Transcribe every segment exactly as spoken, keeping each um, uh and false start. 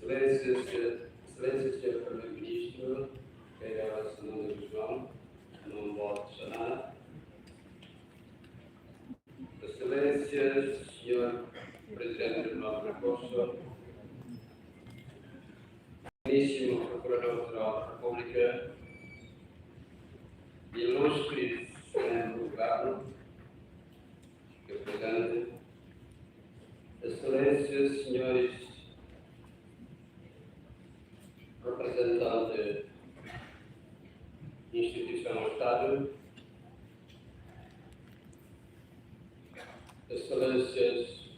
Exelénsia, Exelénsia Señór Primeiru-Ministru, Kay Rala Xanana Gusmão, Maun Boot Xanana. Exelénsia Señór Prezidente Tribunál Rekursu, Digníssimu Prokuradór-Jerál da Repúblika, ilustres membru Governu, Señór Prezidente, Exelénsias, Señores reprezentantes de instituisaun Estadu, Exelénsias,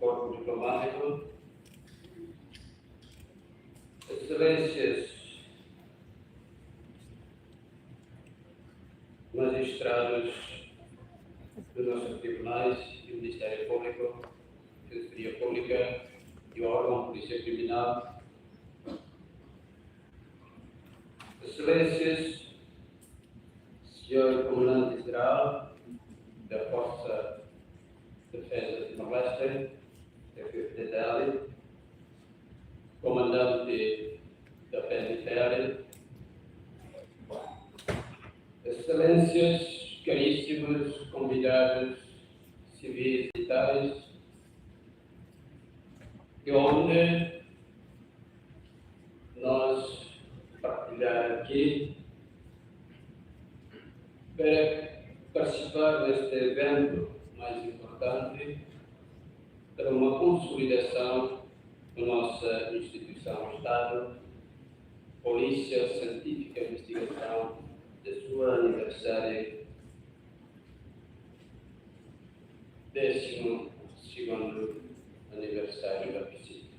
Korpu Diplomátiku, Exelénsias, Majistradus dos nossos tribunais e Ministériu Públiku, Defensoria Públika e órgaun Polísia Kriminál, Exelénsias, Señór Komandante Jerál da Forsa de Defeza Timor-Leste, F F D T L, Komandante da P N T L, Exelénsias, karíssimos konvidadus sivis e militares, é onra nos partilhar aqui para participar deste evento mais importante para uma consolidação da nossa instituição Estadu, Polísia Sientífika Investigasaun, de sua aniversário, décimo segundo aniversário da visita.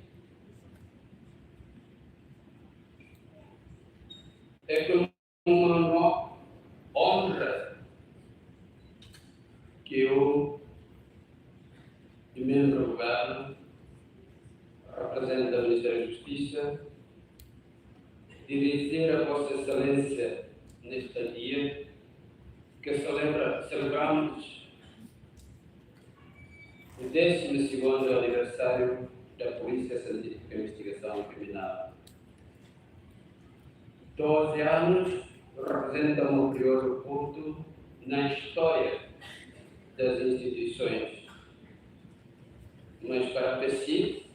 É com uma honra que eu, membro do Governo, representante do Ministério da Justiça, dirigir a Vossa Exelénsia neste dia que celebra, celebramos o décimo segundo aniversário da Polícia Científica Investigação Criminal. Doze anos representam um período curto na história das instituições, mas para PCIC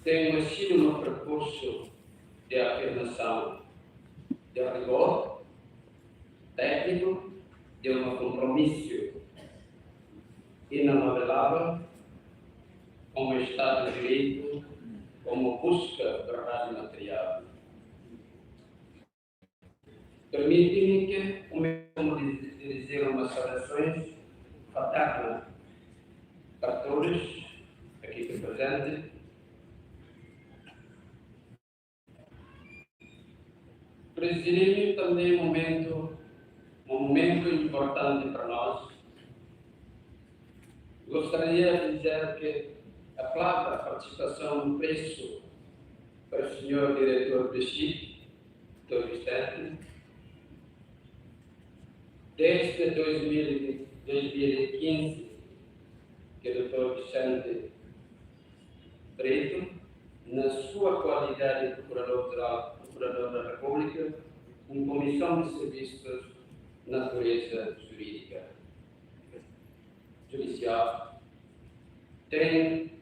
tem sido um percurso de afirmação de rigor técnico, de um compromisso inapelável com o Estado de Direito, como busca verdade material. Permite-me que comece a dirigir umas saudações fraternas para todos aqui presentes. Prezidente, também momento, um momento importante para nós. Gostaria de dizer que a palavra participação preço para o senhor diretor do Chip, doutor Vicente. Desde dois mil, dois mil e quinze, que o doutor Vicente Brito, na sua qualidade de Procurador-Geral, Procurador da República, em Comissão de Serviços, Natureza Jurídica, Judicial, tem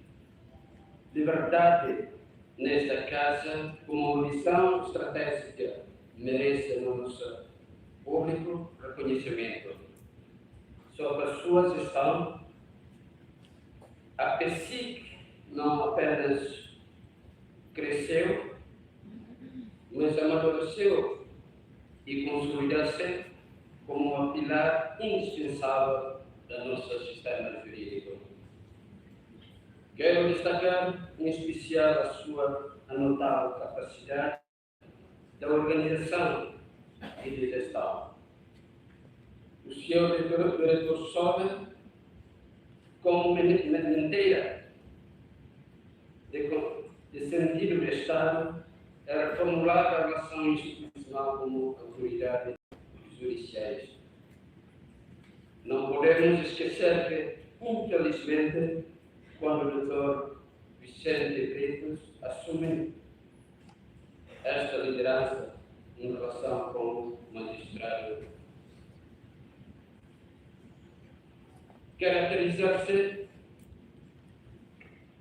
liberdade nesta casa como uma missão estratégica merece nosso público reconhecimento. Sob a sua gestão, a PCIC não apenas cresceu, mas amadureceu e consolidou-se como um pilar indispensável do nosso sistema jurídico. Quero destacar, em especial, a sua notável capacidade da organização e de gestão. O senhor diretor, diretor Sobe, como men-, men-, menteira de con-, de sentido de Estado, era formular a relação institucional como autoridade judiciais. Não podemos esquecer que, infelizmente, quando o doutor Vicente Bretos assume esta liderança em relação com o magistrado. Caracterizar-se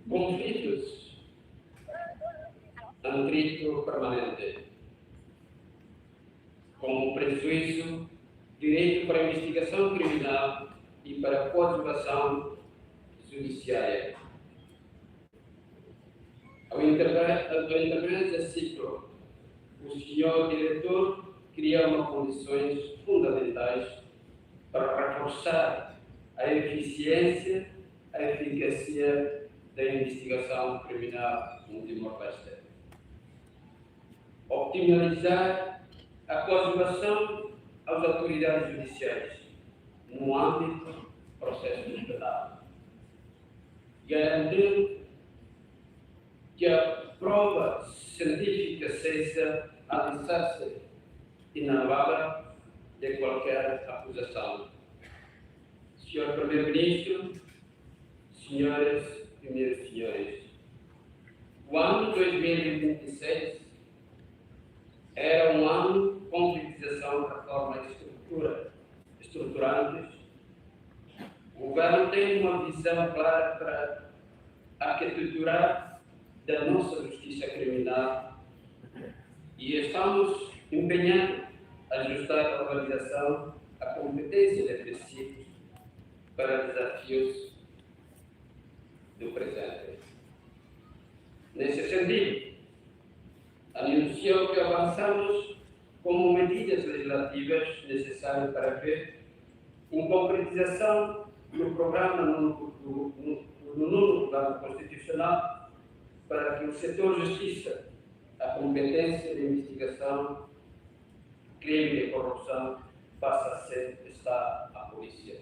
conflitos, atrito permanente, como prejuízo direito para investigação criminal e para coadjuvação judiciária. Ao intervir, ao intervir esse ciclo, o senhor diretor cria uma condições fundamentais para reforçar a eficiência, a eficácia da investigação criminal no Timor-Leste. Optimizar a coadjuvação às autoridades judiciais no âmbito do processo penal. Garantir que a prova científica seja alicerce inabalável de qualquer acusação. Senhor Primeiro-Ministro, senhoras e meus senhores, o ano dois mil e vinte e seis era um ano de concretização de reformas estrutura, estruturantes. O governo tem uma visão clara para arquitetura da nossa justiça criminal e estamos empenhados a ajustar a organização à competência de princípios para desafios do presente. Nesse sentido, anuncio que avançamos como medidas legislativas necessárias para ver em concretização do programa no, no, no, no nono Plano Constitucional para que o setor justiça, a competência de investigação, crime de corrupção, passa a ser, está a polícia.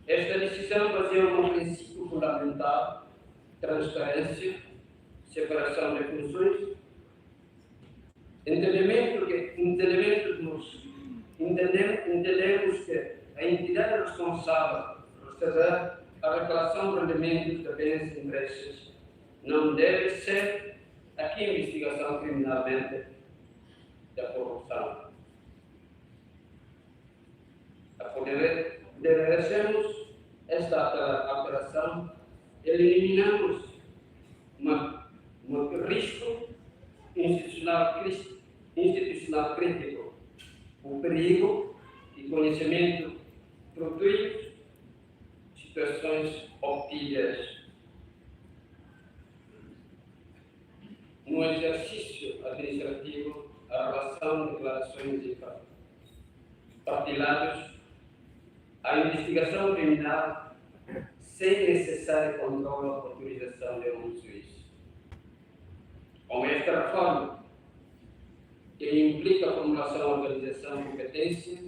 Esta decisão baseia um princípio fundamental, transparência, separação de funções. Entendimento que, entendimento dos, entendem, entendemos que a entidade responsável por receber a declaração de rendimentos de bens e interesses não deve ser aqui investigação criminalmente da corrupção. Apodere-, apoderecemos esta altera-, alteração, eliminamos uma, um risco institucional, cris-, institucional crítico, o perigo de conhecimento gratuito, situações obtidas no exercício administrativo, a relação de declarações e par-, partilhados à investigação criminal sem necessário controle ou autorização de um juiz. Com esta reforma, que implica a formulação, organização e competência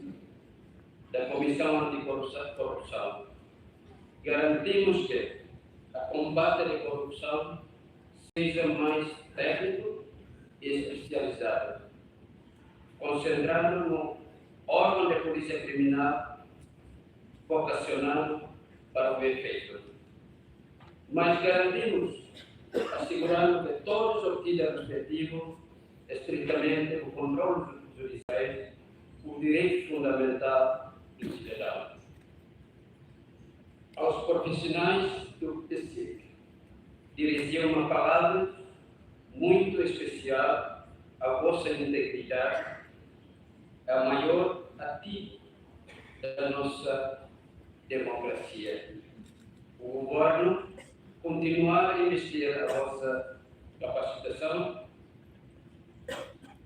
da Comissão Anticorrupção, garantimos que o combate à corrupção seja mais técnico e especializado, concentrado no órgão de polícia criminal vocacionado para o efeito. Mas garantimos, assegurando que todos obtenham respectivo estritamente o controle judicial, o direito fundamental do cidadão. Aos profissionais do PSIC, dirijo uma palavra muito especial à vossa integridade, a maior ativo da nossa democracia. O governo continuar a investir a vossa capacitação,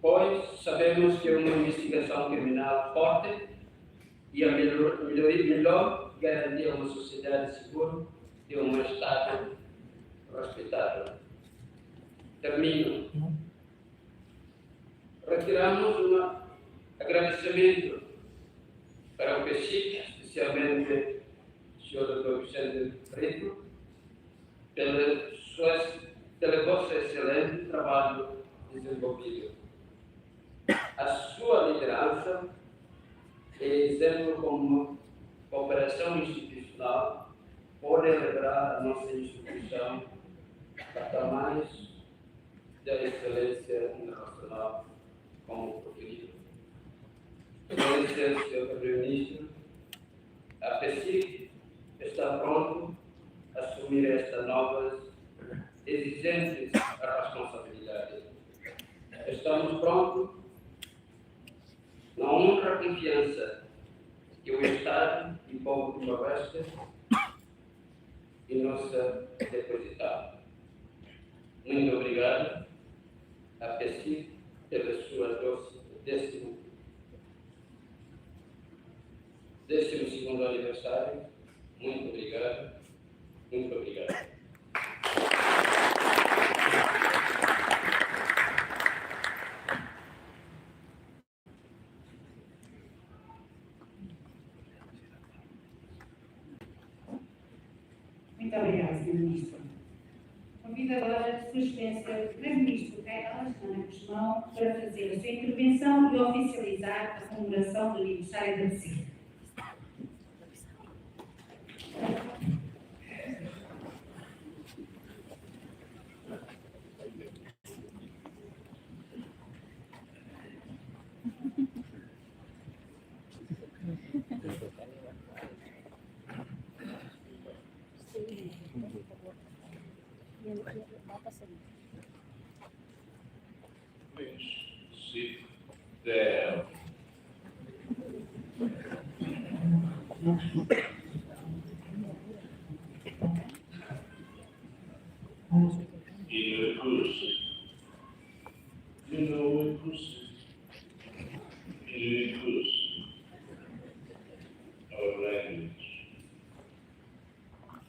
pois sabemos que uma investigação criminal forte e a melhor, melhor, melhor garantia uma sociedade segura e um Estado respeitado. Termino. Reiteramos um agradecimento para o PSIC, especialmente o senhor doutor Vicente Brito, pela sua, pelo vosso excelente trabalho desenvolvido. A sua liderança é exemplo como cooperação institucional pode elebrar a nossa instituição a patamares de excelência internacional como português. Excelência, senhor Primeiro-Ministro, a PCIC está pronto a assumir estas novas exigentes responsabilidades. Estamos prontos na honra e confiança que o Estado e povo Timor-Leste e nossa depositar. Muito obrigado a PCIC pela sua doce, décimo, décimo segundo aniversário. Muito obrigado. Muito obrigado. Muito obrigada, senhor Ministro. Convido agora Sua Excelência o Primeiro-Ministro Kay Rala Xanana Gusmão para fazer a sua intervenção e oficializar a comemoração do aniversário da PCIC. Please sit down. Inua Ikus. Inua Ikus. Inua Ikus. Our language.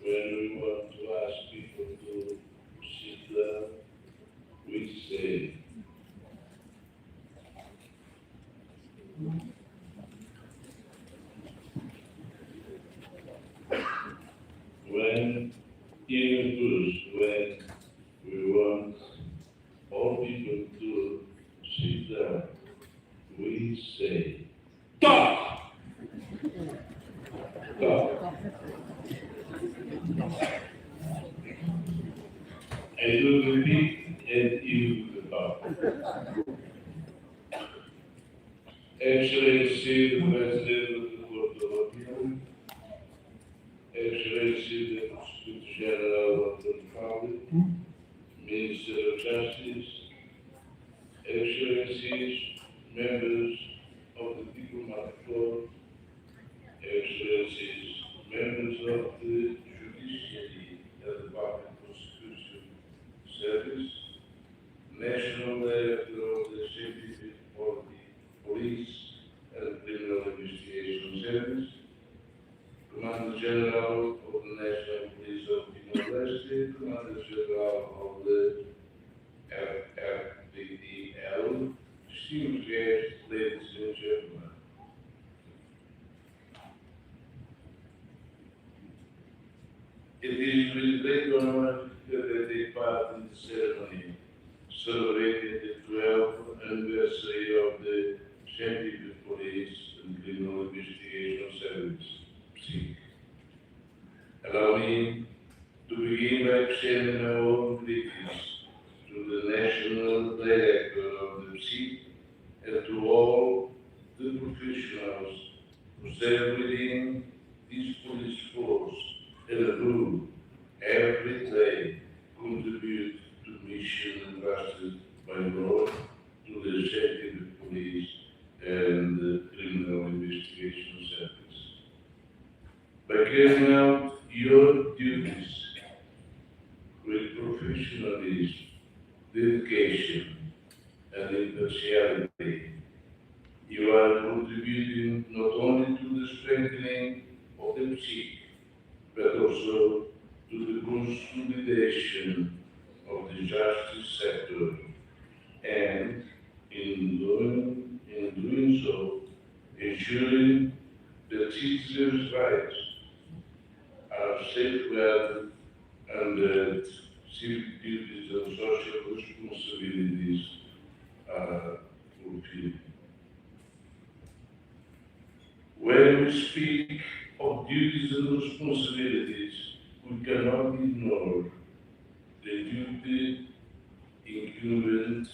When we want to ask people to sit down, we say, when in English, when we want all people to sit down, we say, "Talk!" Talk. I do repeat and you do talk. Excellency, President of the Court of Appeal, Excellency, the Prosecutor General of the Republic, Minister of Justice, Excellencies, members of the Diplomatic Corps, Excellencies, members of the Judiciary and the Public Prosecution Service, National Director of the Scientific Quality Police and Criminal Investigation Service, Commander General of the National Police of Timor-Leste, Commander General of the F F D D L, distinguished guests, ladies and gentlemen. It is with great honor that I take part in the ceremony celebrating the twelfth anniversary of the Scientific Police and Criminal Investigation Service, PCIC. Allow me to begin by extending my warm greetings to the National Director of the PCIC and to all the professionals who serve within this police force and who every day contribute to mission entrusted by law to the Scientific Police and the Criminal Investigation Service. By carrying out your duties with professionalism, dedication, and impartiality, you are contributing not only to the strengthening of the PCIC, but also to the consolidation of the justice sector, and in doing, in doing so, ensuring that citizens' rights are safeguarded and that civic duties and social responsibilities are fulfilled. When we speak of duties and responsibilities, We cannot ignore the duty incumbent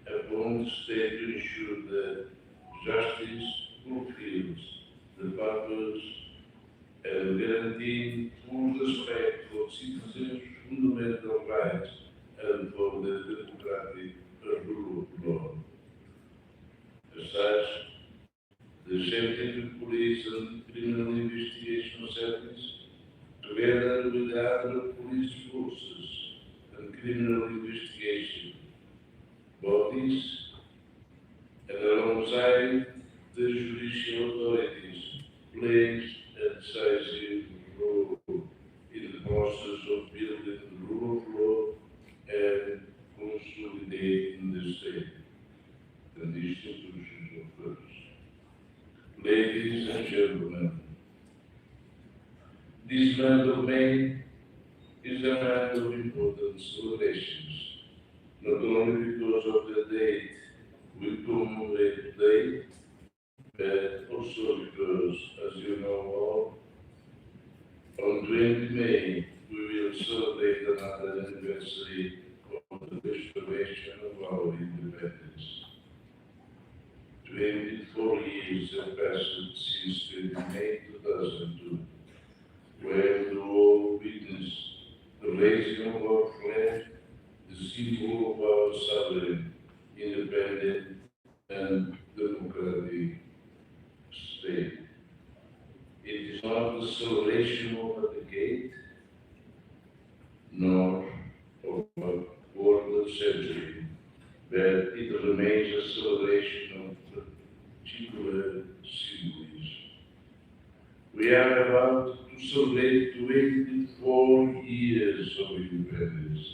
upon the state to ensure that justice fulfills the purpose and guaranteeing full respect for citizens' fundamental rights and for the democratic rule of law. As such, the Central Police and Criminal Investigation Service, together with the other police forces and criminal investigation bodies, and alongside the judicial authorities, plays a decisive role in the process of building the rule of law and consolidating the state and the institutions of first. Ladies and gentlemen, this month of May is a month of important celebrations, not only because of the date we commemorate today, but also because, as you know all, on twenty May, we will celebrate another anniversary of the restoration of our independence. Twenty-four years have passed since twenty May two thousand two, when the world witnessed the raising of our flag, the symbol of our sovereign, independent, and democratic state. It is not the celebration of a decade, nor of a quarter century, but it remains a celebration of particular symbolism. We are about to celebrate twenty-four years of independence,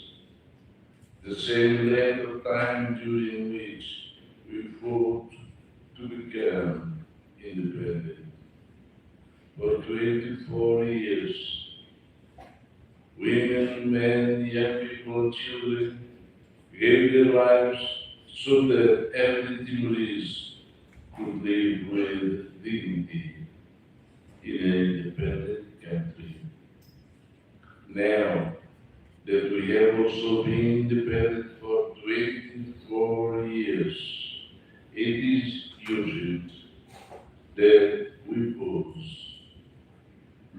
the same length of time during which we fought to become independent. For twenty-four years, women, men, young people, and children gave their lives so that every Timorese could live with dignity in an independent country. Now that we have also been independent for twenty-four years, it is urgent that we pause,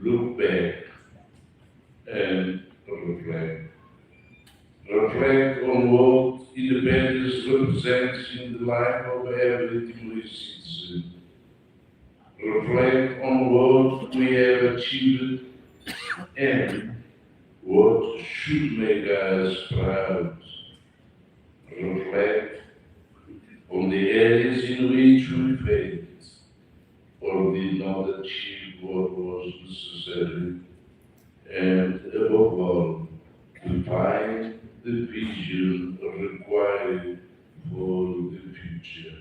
look back, and reflect. Reflect on what independence represents in the life of every Timorese citizen. Reflect on what we have achieved and what should make us proud. Reflect on the areas in which we failed or did not achieve what was necessary, and above all, define the vision required for the future.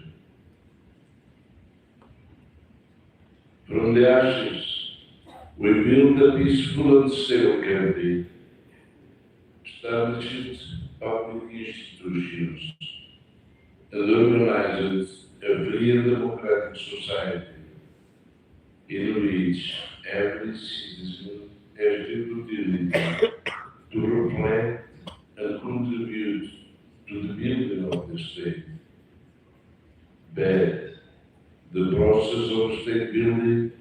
From the ashes, we built a peaceful and stable country, established public institutions, and organized a free and democratic society in which every citizen has the opportunity to reflect and contribute to the building of the state. But the process of state building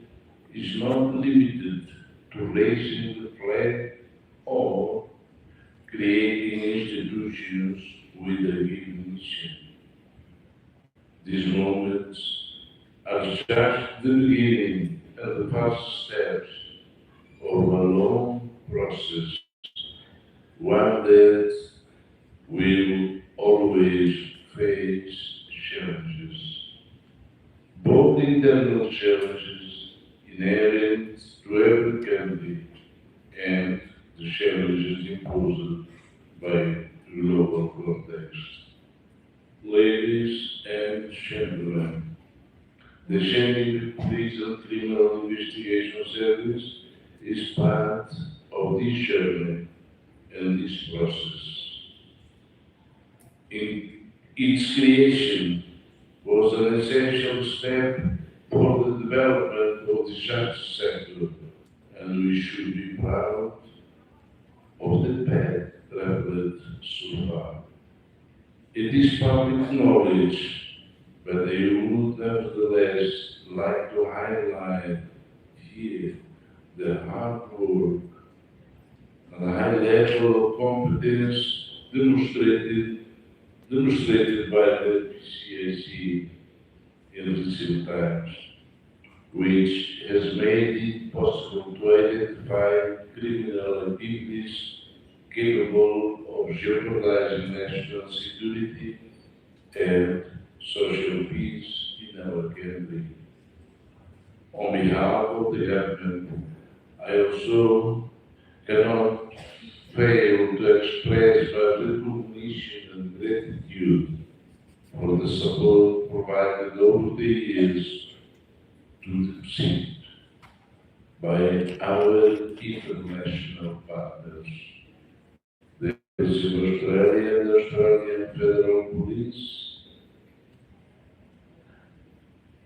is not limited to raising the flag or creating institutions with a given mission. These moments are just the beginning and the first steps of a long process, one that will always face challenges, both internal challenges inherent to every country and the challenges imposed by global context. Ladies and gentlemen, the Central Police and Criminal Investigation Service is part of this journey and this process. In its creation was an essential step for the development of the justice sector, and we should be proud had traveled so far. It is public knowledge, but I would nevertheless like to highlight here the hard work and the high level of competence demonstrated, demonstrated by the P C I C in recent times, which has made it possible to identify criminal activities capable of jeopardizing national security and social peace in our country. On behalf of the government, I also cannot fail to express my recognition and gratitude for the support provided over the years to the PCIT by our international partners. There is Australia and Australian Federal Police,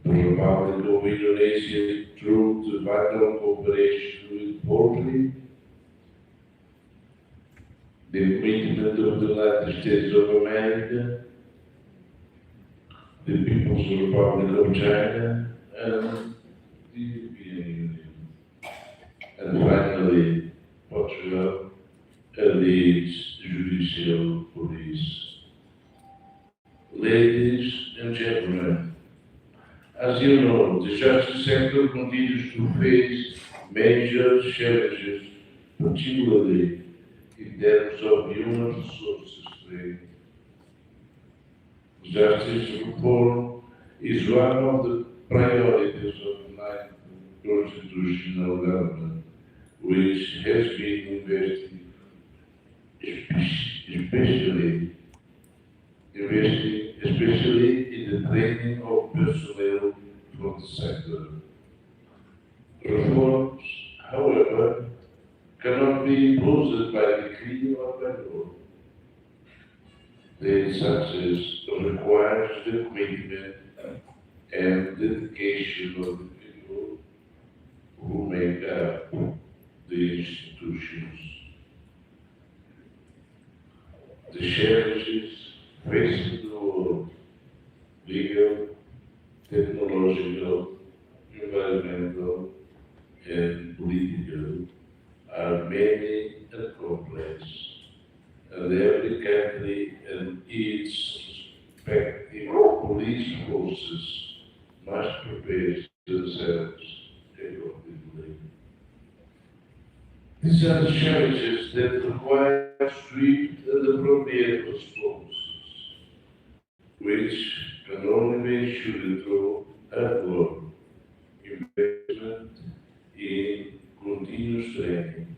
the Republic of Indonesia through the vital cooperation with Polri, the commitment of the United States of America, the People's Republic of China, and the European Union. And finally, Portugal and its judicial police. Ladies and gentlemen, as you know, the justice sector continues to face major challenges, particularly in terms of human resources training. Justice reform is one of the priorities of my constitutional government, which has been investing espe-, especially, investing especially in the training of personnel for the sector. Reforms, however, cannot be imposed by decree or by law. Their success requires the commitment and dedication of the people who make up the institutions. The challenges facing the world, legal, technological, environmental, and political, are many and complex, and every country and its respective police forces must prepare themselves effectively. These are the challenges that require swift and appropriate responses, which can only be achieved through hard work, investment in continuous training,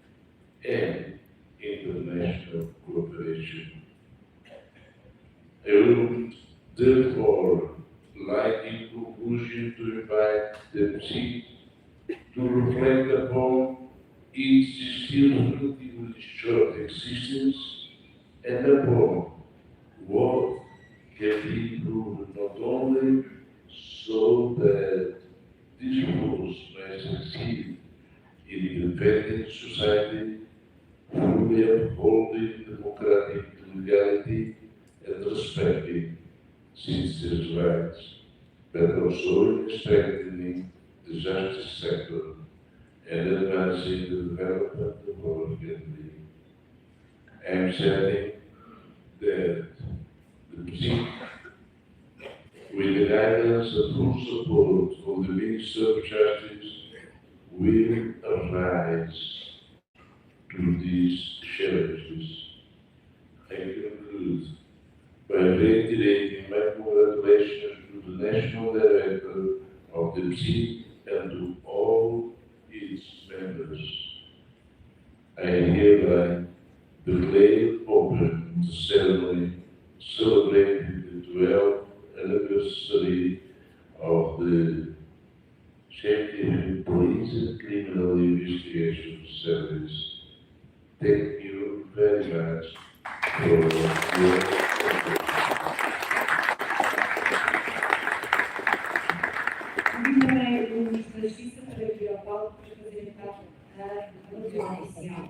and international cooperation. I would therefore like in conclusion to invite the PCIT to reflect upon its still relatively short existence and upon what can be improved not only so that this force may succeed in defending society, fully upholding democratic legality and respecting citizens' rights, but also in strengthening the justice sector and advancing the development of our country. I am certain that the PCIT, with the guidance and full support of the Minister of Justice, will rise to these challenges. I conclude by reiterating my congratulations to the National Director of the PCIT and to all its members. I hereby declare open the ceremony celebrating the twelfth anniversary of the Scientific Police and Criminal Investigation Service. Thank you very much for your attention. Convido também o Ministro da Justiça para vir ao palco para fazer então a declaração oficial.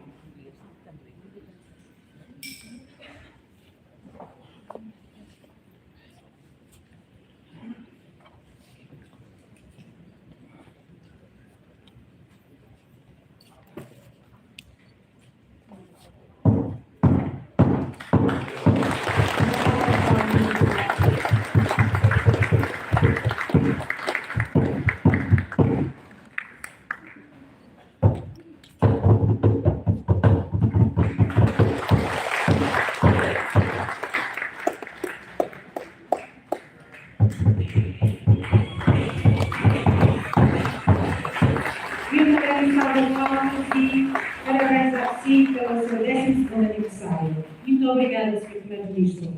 Obrigada, senhor Primeiro-Ministro.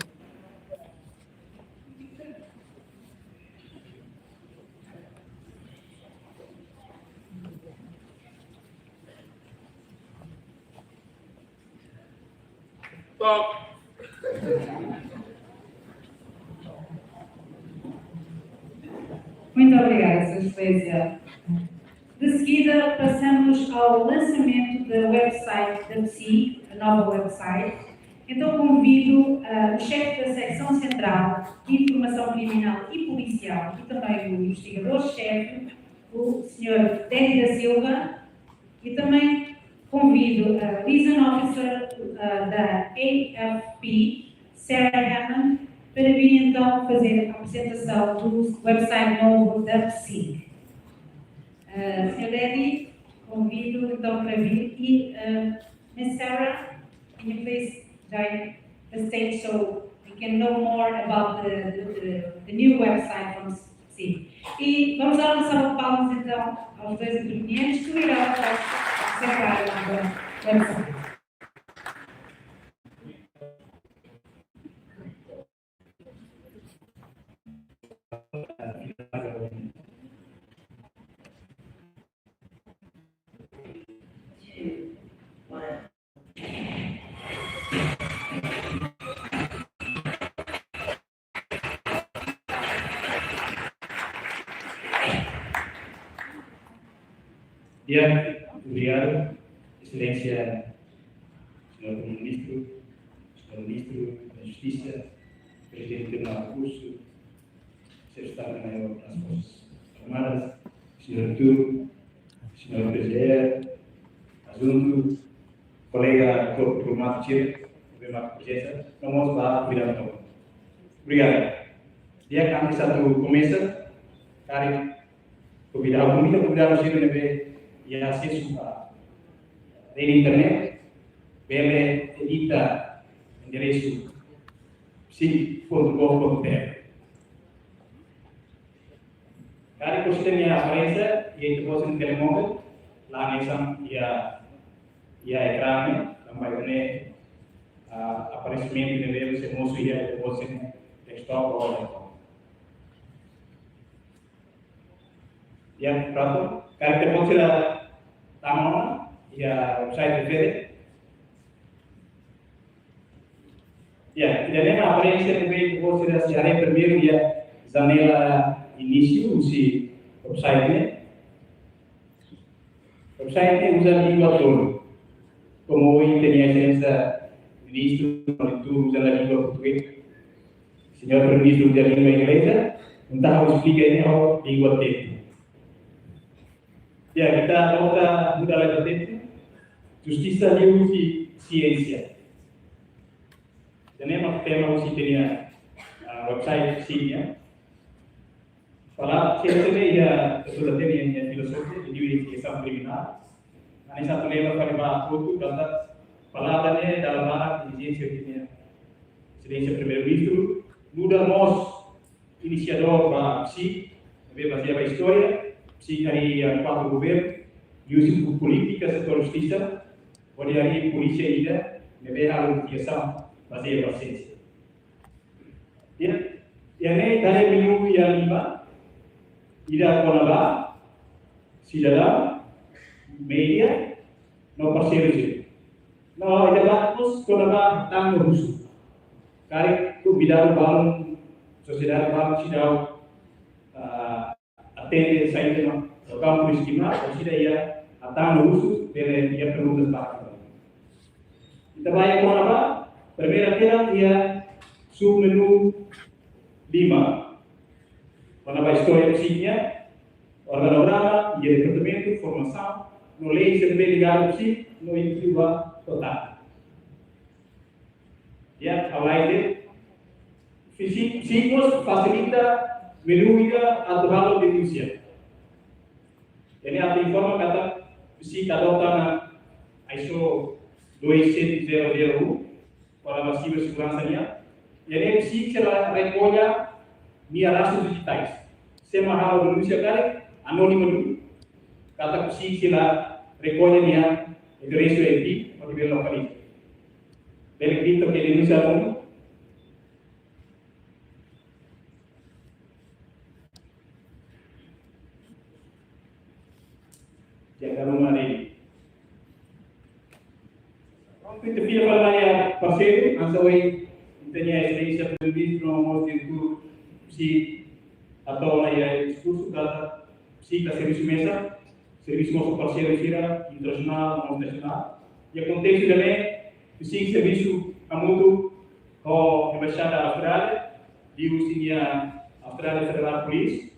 Bom. Muito obrigada, Sua Excelência. De seguida, passamos ao lançamento da website da PSIC, a nova website. Então, convido, ah, o chefe da Secção Central de Informação Criminal e Policial e também o investigador-chefe, o senhor Deni da Silva, e também convido a liaison officer, ah, da A F P, Sarah Hammond, para vir então fazer a apresentação do website novo da PSIC. Ah, senhor Deni, convido então para vir e, ah, Miss Sarah, can you please join the stage so we can know more about the, the, the, the new website from PSIC? E vamos dar uma salva de palmas então aos dois intervenientes que irão apresentar a nova website. Di'ak, obrigadu, Exelénsia, Señór Primeiru-Ministru, Señór Ministru da Justisa, Prezidente Tribunál de Rekursu, Xefe Estadu-Maiór das Forsas Armadas, Señór Artur, Señór P G R, adjuntu, kolega Korpu Diplomátiku sira, ne'ebé marka prezensa, no mós ba konvidadu tomak. Obrigadu. Di'ak, antes atu komesa, karik konvidadu, konvida konvidadu sira ne'ebé iha asesu ba rede internet, bele edita enderesu psic ponto gov ponto br. Karik husu ita-nia aparénsia, iha ita-boot sira-nia telemóvel, la hanesan iha, iha ekrán ne'e, tanba iha ne'e, ah, aparesimentu ne'ebé sei mosu iha ita-boot sira-nia desktop ou laptop. Di'ak, prontu. Karik ita-boot sira tama ona iha website refere. Ya, ida-ne'e mak aparénsia ne'ebé ita-boot sira sei haree primeiru iha janela inísiu husi website ne'e. Website ne'e uza língua tolu. Komu ohin ita-nia Exelénsia Ministru, Ministru uza língua portugés, Señór Primeiru-Ministru uza língua ingleza, entaun ha'u esplika ne'e ho língua tetu. Ya, ita adota muda letra tetu, Justisa liuhusi Siénsia. Ida-ne'e mak tema husi ita-nia, ah, website PSIC nian. Palavra siénsia ne'e iha, estuda temi iha filozofia, iha investigasaun kriminál. Hanesan atu lembra fali ba hotu katak palavra ne'e dala barak ezijénsia ita-nia Exelénsia Primeiru-Ministru, nu'udar mós inisiadór ba PSIC, ne'ebé bazeia ba istória, PSIC harii iha kuatru governu, liuhusi polítika setór justisa, hodi harii polísia ida ne'ebé halo investigasaun bazeia ba siénsia. Ya, iha ne'e ita haree menu iha lima, ida kona-ba sidadaun, média, no parseiru sira. No ida barak mós kona-ba hatán no husu. Karik konvidadu balun, sosiedade balun seidauk, ah, atende saida mak programa turístiku, orsida iha hatán no husu, bele iha perguntas barak. Ita bá iha kona-ba, primeira tela iha submenu lima. Kona-ba istória PSIC nian, organograma, iha departamentu, formasaun, no lei sira ne'ebé ligadu PSIC, no inklude ba total. Ya, além de, PSIC, PSIC mós fasilita menu ida atu halo denúnsia. Ida-ne'e atu informa katak PSIC adota ona ISO dois sete zero zero um, kona-ba siberseguransa nian. Ida-ne'e PSIC sei la rekolla nia rastru dijitais. Sé mak halo denúnsia karik, anónimu duni, katak PSIC sei la rekolla nia enderesu I P, hodi bele lokaliza. Bele grita ke denunsia algo? Ya, kalau mana ini? Oke, te pide para ya parseiru, ansa oi, tenke Exelénsia Primeiru-Ministru, no mós diretór PCIC, atu halo nia diskursu, data PCIC servisu mesak, servisu ho parseiru sira, internasionál, no mós nasionál. I akontese também, PCIC servisu hamutuk ho Embaixada Austrália, liuhusi nia Australia Federal Police,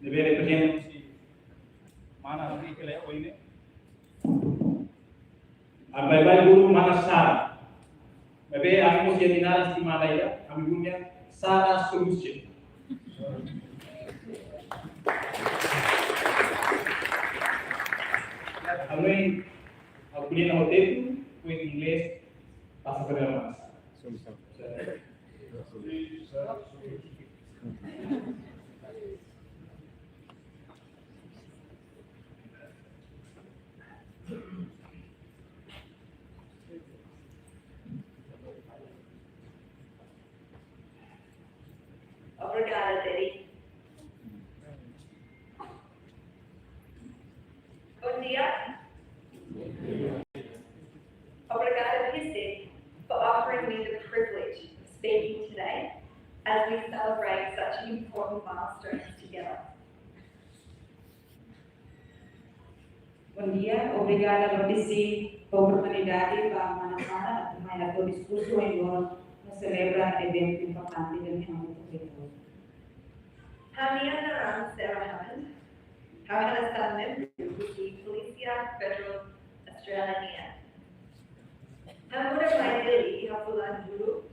ne'ebé reprezenta husi mana Rikele oine. Ami baibain bolu mana Sara. Maibé ami mós iha nia naran estimada ida, ami bolu nia Sara Solution. Ami, ami ko'alia ho tempu, depois inglés, pasa para mana Sara. Solution. Obrigada, Teddy. Bom dia. Obrigada, PCIC, for offering me the privilege of speaking today as we celebrate such an important milestone together. Bom dia, obrigada ba PCIC ba oportunidade ba mana Sara atu mai hato'o diskursu ohin loron no selebra eventu importante ida-ne'e hamutuk ho ita. Ha'u-nia naran Sarah Hammond, ha'u hanesan membru husi Polísia Federál Austrália nian. Ha'u muda mai Dili iha fulan Jullu,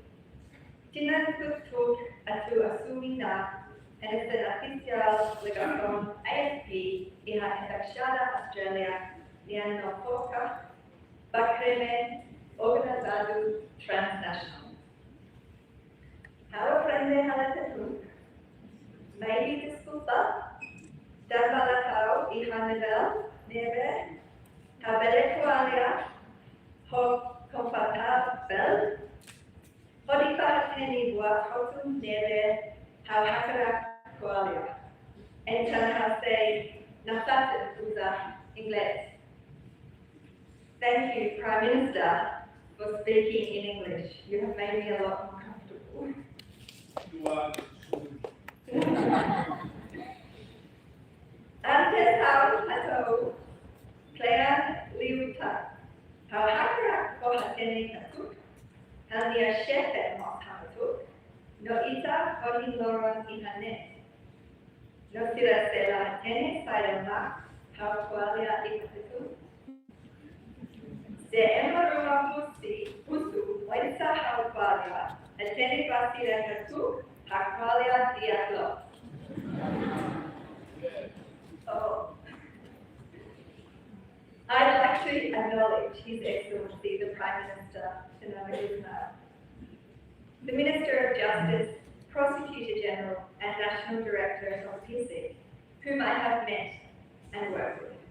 tinan kotuk atu asumi ona hanesan ofisiál legasaun AFP iha Embaixada Austrália nian no foka ba krimen organizadu transnasionál. Ha'u aprende halo Tetun. Mai deskulpa, tanba la tau iha nivel ne'ebé ha'u bele ko'alia ho konfortavel, hodi fó hatene buat hotu ne'ebé ha'u hakarak ko'alia. Entaun ha'u sei nafatin uza inglés. Thank you, Prime Minister, for speaking in English. You have made me a lot more comfortable. Antes ha'u hato'o kle'an liután, ha'u hakarak fó hatene katak ha'u-nia xefe mós hamutuk, no ita ohin loron iha ne'e. No sira sei la hatene saida mak ha'u ko'alia iha Tetun. Se ema ruma husu, husu oinsá ha'u ko'alia, hatene ba sira katak ha'u ko'alia di'ak loos. Oh. I'd like to acknowledge His Excellency the Prime Minister, Toonerba Ismail, the Minister of Justice, Prosecutor General, and National Director of PCIC, whom I have met and worked with,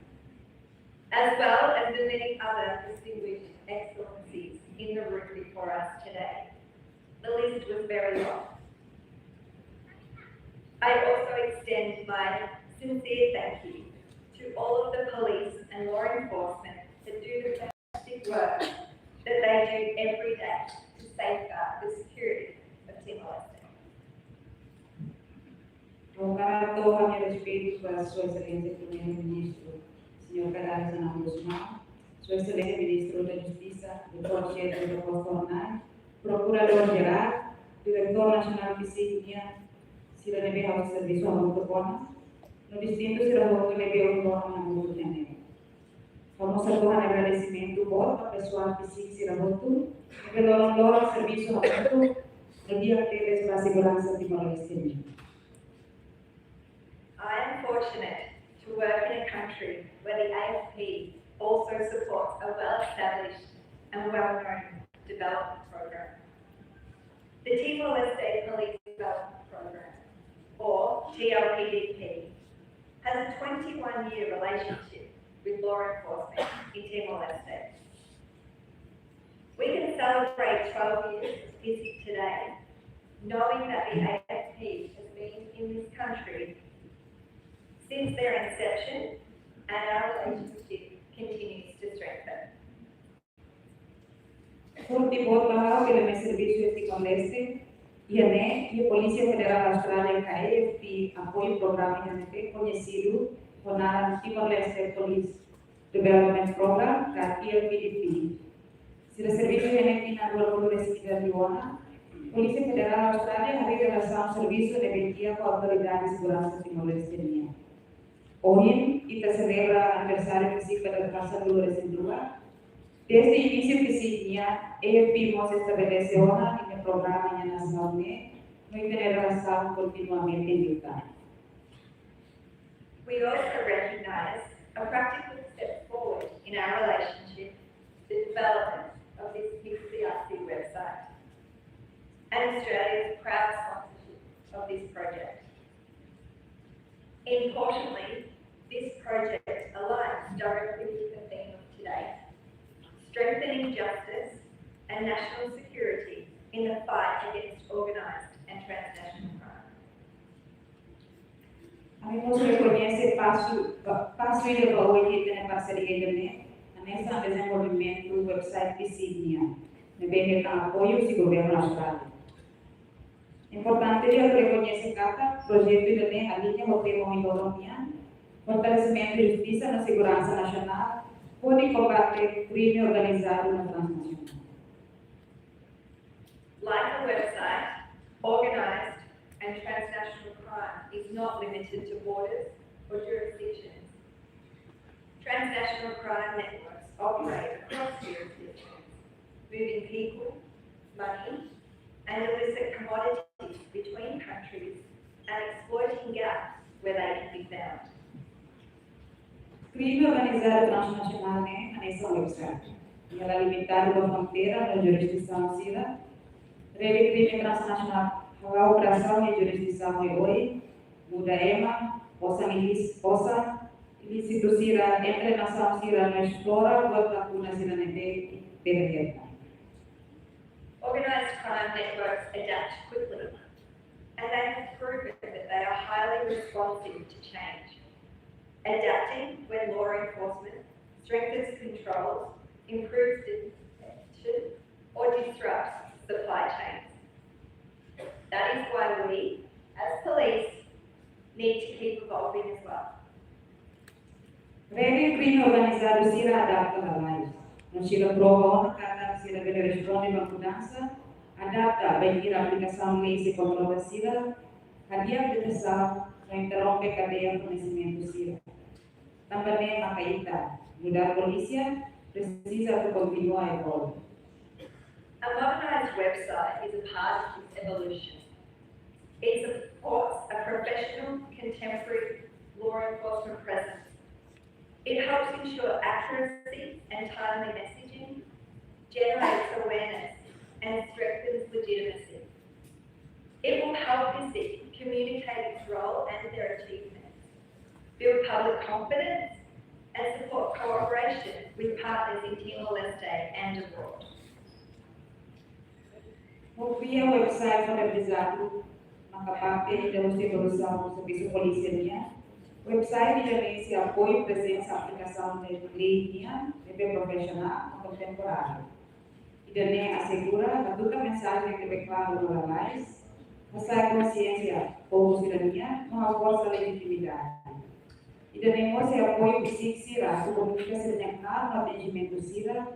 as well as the many other distinguished excellencies in the room before us today. The list was very long. I also extend my sincere thank you to all of the police and law enforcement that do the fantastic work that they do every day to safeguard the security of Timor-Leste. Ha'u hato'o ha'u-nia respeitu ba Sua Exelénsia Primeiru-Ministru, Señór Kay Rala Xanana Gusmão, Sua Exelénsia Ministru da Justisa, Doutór Xefe Dr. Costa Hornai, Prokuradór Jerál, Diretór Nasionál PCIC nian, sira ne'ebé ha'u servisu hamutuk ona, no distintu sira hotu ne'ebé ohin loron hamutuk iha ne'e. Ha'u mós hato'o ha'u-nia agradesimentu boot ba pesoál PCIC sira hotu, ne'ebé loron-loron servisu hamutuk, no di'ak tebes ba seguransa Timor-Leste nian. I am fortunate to work in a country where the AFP also supports a well-established and well-known development program. The Timor-Leste Police Development Program, or T L P D P, has a twenty-one-year relationship with law enforcement in Timor-Leste. We can celebrate twelve years of PISIG today, knowing that the A F P has been in this country since their inception, and our relationship continues to strengthen. Forte boot ba ha'u pela servisu iha Timor-Leste, iha ne'e, iha Polísia Federál Austrália ka A F P apoiu programa ida ne'ebé koñesidu ho naran Timor-Leste Police Development Program ka T L P D P. Sira servisu iha ne'e tinan rua rua resin ida liu ona, Polísia Federál Austrália harii relasaun servisu ne'ebé di'ak ho autoridade seguransa Timor-Leste nian. Ohin, ita selebra aniversáriu PISIG ba dala haat rua resin rua. Dezde inísiu PISIG nian, A F P mós estabelese ona ninia programa iha nasaun ne'e, no ita-nia relasaun kontinuamente liután. We also recognize a practical step forward in our relationship, the development of this P C R C website, and Australia's proud sponsorship of this project. Importantly, this project aligns directly with the theme of today, strengthening justice and national security in the fight against organised and transnational crime. Ami mós rekoñese pasu, pa-, pasu ida ba oin iha ita-nia parseria ida-ne'e, hanesan dezenvolvimentu website PISIG nian, ne'ebé hetan apoiu husi Governu Austrália. Importante liu atu rekoñese katak projetu ida-ne'e aliña ho tema ohin loron nian, fortalesimentu justisa no seguransa nasionál, hodi kombate krime organizadu no transnasionál. Like a website, organised and transnational crime is not limited to borders or jurisdictions. Transnational crime networks operate across jurisdictions, moving people, money, and illicit commodities between countries and exploiting gaps where they can be found. Krime organizadu transnasionál ne'e hanesan website. Nia la limitadu ba fronteira no jurisdisaun sira. Rede krime transnasionál hala'o operasaun iha jurisdisaun oioin, muda ema, osan ilís-, osan ilísitu sira entre nasaun sira no esplora buat lakuna sira ne'ebé bele hetan. Organized crime networks adapt quickly, and they have proven that they are highly responsive to change. Adapting when law enforcement strengthens controls, improves detection, or disrupts supply chains. That is why we, as police, need to keep evolving as well. Rede krime organizadu sira adapta lalais. No sira prova ona katak sira bele responde ba mudansa, adapta bainhira aplikasaun lei sei kontrola sira, hadi'a detasaun, no interrompe kadeia fornesimentu sira. Tanba ne'e maka ita, nu'udar polísia, presiza atu kontinua evolui. A modernized website is a part of this evolution. It supports a professional, contemporary law enforcement presence. It helps ensure accuracy and timely messaging, generates awareness, and strengthens legitimacy. It will help PISIG communicate its role and their achievements, build public confidence, and support cooperation with partners in Timor-Leste and abroad. Hodi kria website modernizadu maka parte ida husi evolusaun servisu polísia nian. Website ida-ne'e sei apoiu prezensa aplikasaun lei nian ne'ebé profisionál no kontemporáriu. Ida-ne'e asegura atu tau mensajen ne'ebé klaru no lalais, hasa'e konsiénsia povu sira-nian, no haforsa lejitimidade. Ida-ne'e mós sei apoiu PISIG sira atu komunika sira-nia klaru no atendimentu sira,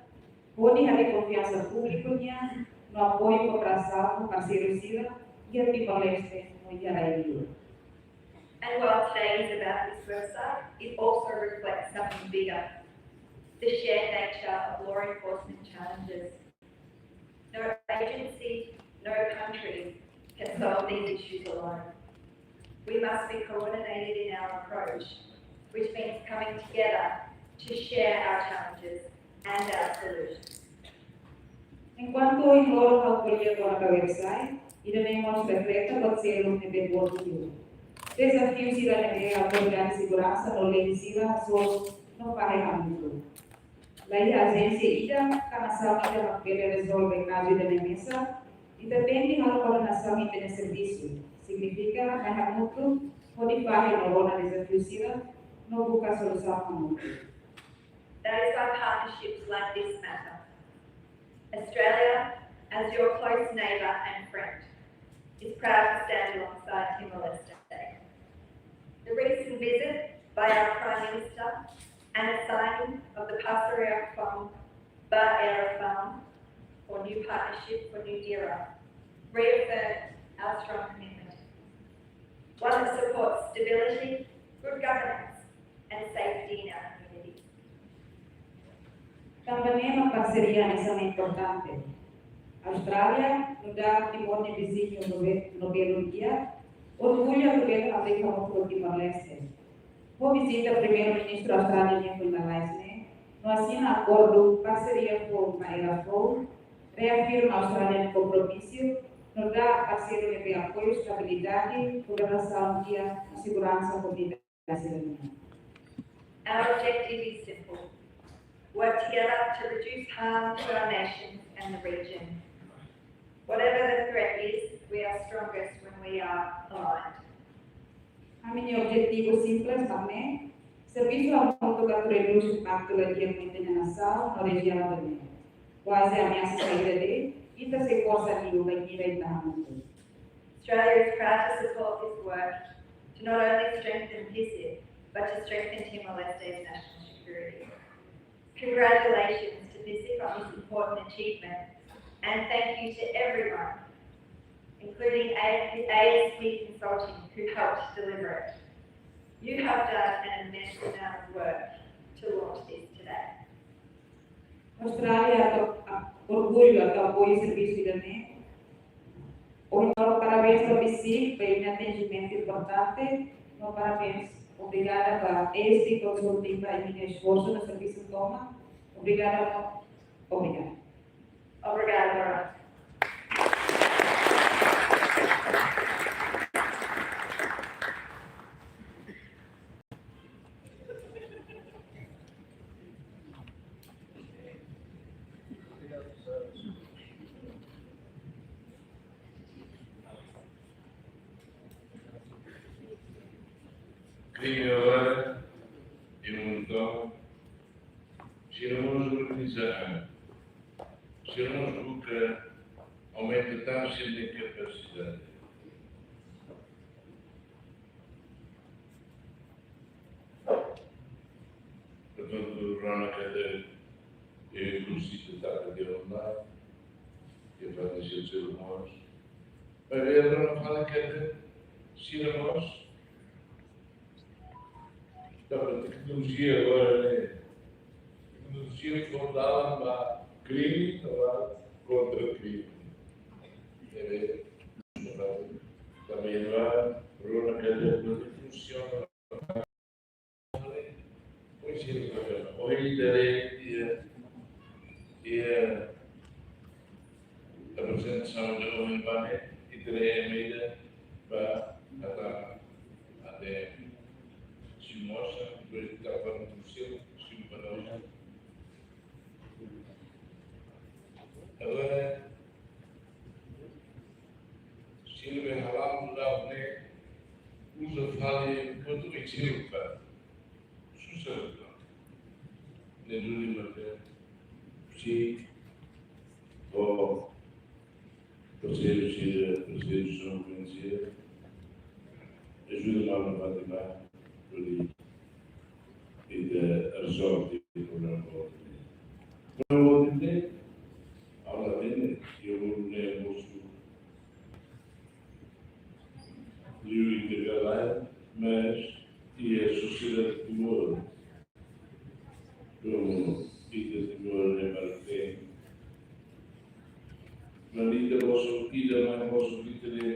hodi harii konfiansa públiku nian, no apoiu kooperasaun ho parseiru sira iha Timor-Leste no iha rai-li'ur. And while today is about this website, it also reflects something bigger, the shared nature of law enforcement challenges. No agency, no country can solve these issues alone. We must be coordinated in our approach, which means coming together to share our challenges and our solutions. Enkuantu ohin loron ha'u ko'alia kona-ba website, ida-ne'e mós refleta buat seluk ne'ebé boot liu. Dezafiu sira ne'ebé autoridade seguransa no lei sira hasoru no fahe hamutuk. Laiha ajénsia ida ka nasaun ida mak bele rezolve kazu ida-ne'e mesak, ita tenke halo koordenasaun ita-nia servisu. Signifika mai hamutuk hodi fahe no rona dezafiu sira no buka solusaun hamutuk. That is why partnerships like this matter. Australia, as your close neighbour and friend, is proud to stand alongside Timor-Leste. The recent visit by our Prime Minister and the signing of the Pasariak Farm, Ba Era Farm, or New Partnership for New Dira, reaffirmed our strong commitment, one that supports stability, good governance, and safety in our communities. Tanba ne'e mak parseria hanesan ne'e importante. Austrália nu'udar Timor nia viziñu no be-, no belun di'ak, orgullu atu bele hamriik hamutuk ho Timor-Leste. Ho vizita Primeiru-Ministru Austrália nian foin lalais ne'e, no asina akordu parseria foun ba era foun, reafirma Austrália nia kompromisu nu'udar parseiru ne'ebé apoia estabilidade, governasaun di'ak no seguransa komunidade sira-nian. Our objective is simple. Work together to reduce harm to our nations and the region. Whatever the threat is, we are strongest when we are aligned. Ami-nia objetivu simples mak ne'e, servisu hamutuk atu redús impaktu la di'ak mai ita-nia nasaun no rejiaun ida-ne'e. Kuaze ameasa saida de'it, ita sei forsa liu bainhira ita hamutuk. Australia is proud to support this work to not only strengthen PISIP, but to strengthen Timor-Leste's national security. Congratulations to PISIP on this important achievement, and thank you to everyone, including A F P, A S P Consulting, who helped deliver it. You have done an immense amount of work to launch this today. Austrália atu, a, orgullu atu apoia servisu ida-ne'e. Ohin ha'u parabéns ba PISIP ba nia atinjimentu importante, no parabéns, obrigada ba A S P Consulting ba nia esforsu no servisu tomak. Obrigada, no, obrigada. Obrigada, Laura. Krime agora é um montão. Sira mós organiza an. Sira mós buka aumenta tan sira-nia kapasidade. Portantu, rona katak, eh, kursi tetap di online, ke fazem seus irmãos. Mas é rona fala katak, sira mós, tanba teknolojia agora, ne'e? Teknolojia ke fó dalan ba krime, agora kontra krime. É, também agora, rona katak, funsiona. Pois é, ohin ita haree iha, iha aprezentasaun ida ohin ba ne'e, ita haree ema ida ba ata, ata simu osan, depois ita fó no seu, simu para osan. Agora, sira be hala'o nu'udar ne'e, uza fali buat oin sira para susar. Ne'e duni mate, si, o, parseiru sira, parseiru sira, ajuda malu Fátima, hodi ita rezolve problema boot ne'e. Problema boot ne'e, ha'u la hatene, iha uluk ne'e mosu liu ita ka lae, mas iha sosiedade Timor, komu ita Timor ne'e barak tebes. Mas ita bosok ida, mas bosok ida ne'e,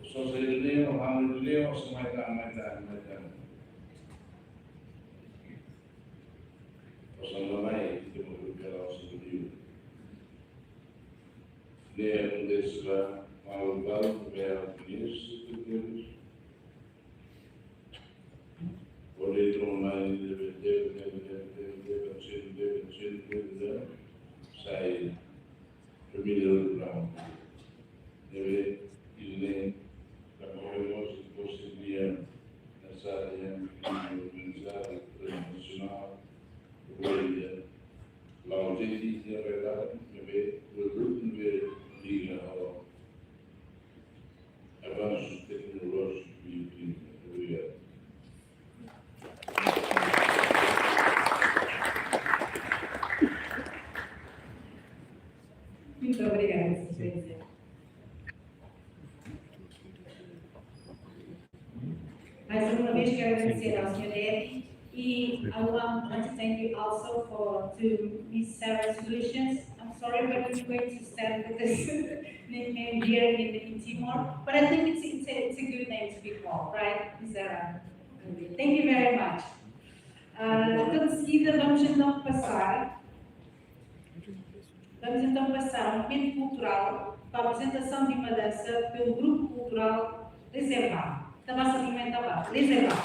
bosok ida ne'e, mas ida ne'e, mas mai tan, mai tan, mai tan. Bosok ida mai, ita mau berbicara bosok ida. Ne'e akontese ba malu balu, ne'e akontese ba. Oleh itu, mai, debe, debe, debe, debe, debe, debe, debe, sai família Brown. Ne'ebé, ida-ne'e, la podemos posibilidad na sala yang mensaje internasional, huelga, la urgente de verdad, ne'ebé, huelga, ne'ebé, liga, o, avanços tecnológicos e, e, obrigado. Muito obrigada, Sua Excelência. Mais uma vez quero agradecer ao senhor Eddie e I want to thank you also for to Miss Sarah Solutions. I'm sorry, but you're going to stand with this nickname here in, in Timor. But I think it's, it's, a, it's a good name to be called, right, Miss Sarah? Thank you very much. Ah, então, de seguida, vamos então passar. Vamos então passar a um momento cultural com a apresentação de uma dança pelo grupo cultural Reserva. Tabasa Pimenta Ba, Reserva.